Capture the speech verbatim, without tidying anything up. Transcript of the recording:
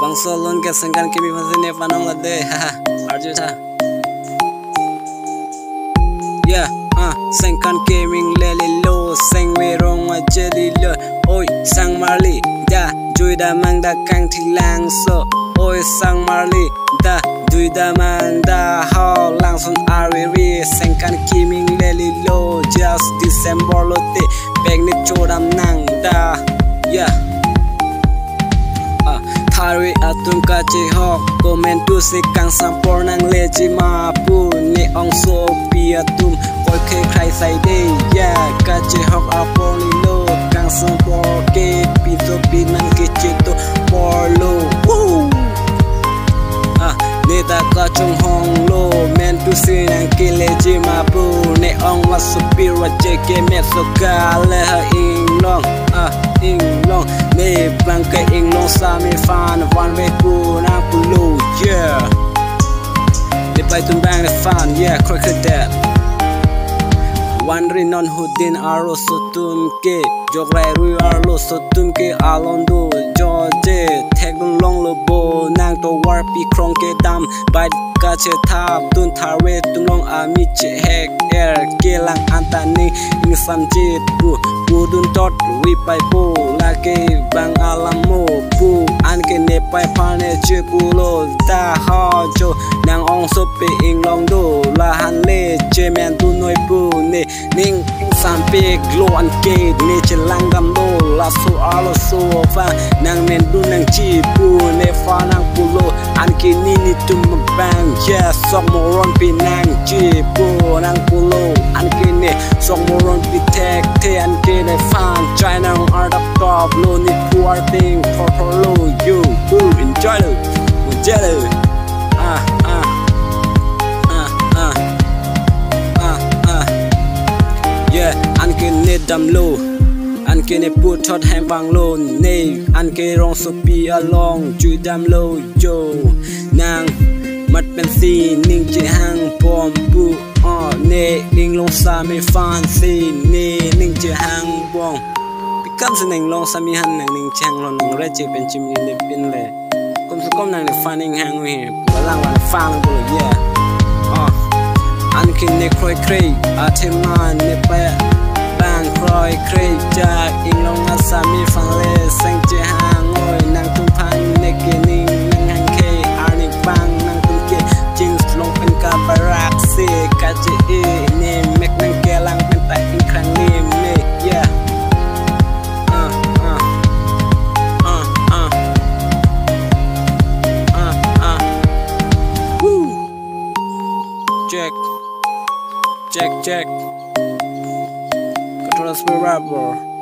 Ongso lun ke sengkan kimi pasi ne panong lade. Haha. Arju tha. Yeah, ah, sengkan kiming lelelo, sengverong ajelilo. Oi, sangmarli, da, juidam mang da kangthilangso. Oi, sangmarli, da, juidam mang da ho langsun ariri, sengkan kiming lelelo, just December lote, pekni chodam nang da. Yeah. Ah, tharve atum kachehok, komantu si kangsam apor nangleji ma pu, ne ongsopi atum koike khrai saide, ya, kachehok apor nilo, kangsam apor ke pinso pinang kecheto apor lo. Woo! Ah, ne ta kachonghong lo, mantu si nangkeleji ma pu, ne ong wasopi raje ke meso kale ha inglong, ah, inglong, ne plang ke inglong sami fan, one way pu nangpulo, yeah. Nepei atum bang ne fan, yeah, crack it that. One ri non hudin aroso atum ke, jokrai rui arloso atum ke alon do joje, thekdun longlo bo nang tovar pi krong kedam, bike kachethap dun tharve atum along ami chehek er, kelang anta ne ingsamjit pu, pudun tot ri paipo, lake bang alam mo pu, anke nepei aphan ne chepulo, da ho jo, nang ongsopi inglong do, lahenle chemen dunnoi pu, ne ning ingsampik lo anke ne chelangdamlo, laso arloso aphan nang mendun nangji pu nephan nangpulo, anke ne netum abang, yes, sok moron pi nangji pu nangpulo, anke ne sok moron pi thekthe, anke nephan chai nang ardap top lo, ne pu arting thotho lo, yo, woo, enjoy lo, enjoy lo. Ah, ah. Ah, ah. Ah, ah. Yeah, anke ne damlo, anke ne puthot hem vanglo, ne anke rongsopi along juidamlo, yo. Nang mat pensi ning chehang bom pu, oh, ne inglong sami fan si ne ning chehang bom. Pi kam si ne inglong sami han nang ning chehang lo, nang reche pen chimni ne pin le. Kom se kom nang ne fan inghang he. Balang wan fan ko, yeah. Oh. Anke ne kroikre, athema nepei abang kroikre, ja inglong asami fanle seng chehang oi, nangtum aphan ne kening nanghangke, arni abang nangtum ke jeans long pen kabarak si kache-e, ne mek nangkelang pen ta ingkrang lim ne, yeah. Ah, ah. Ah, ah. Ah, ah. Woo. Check. Check, check. Control speed rapper.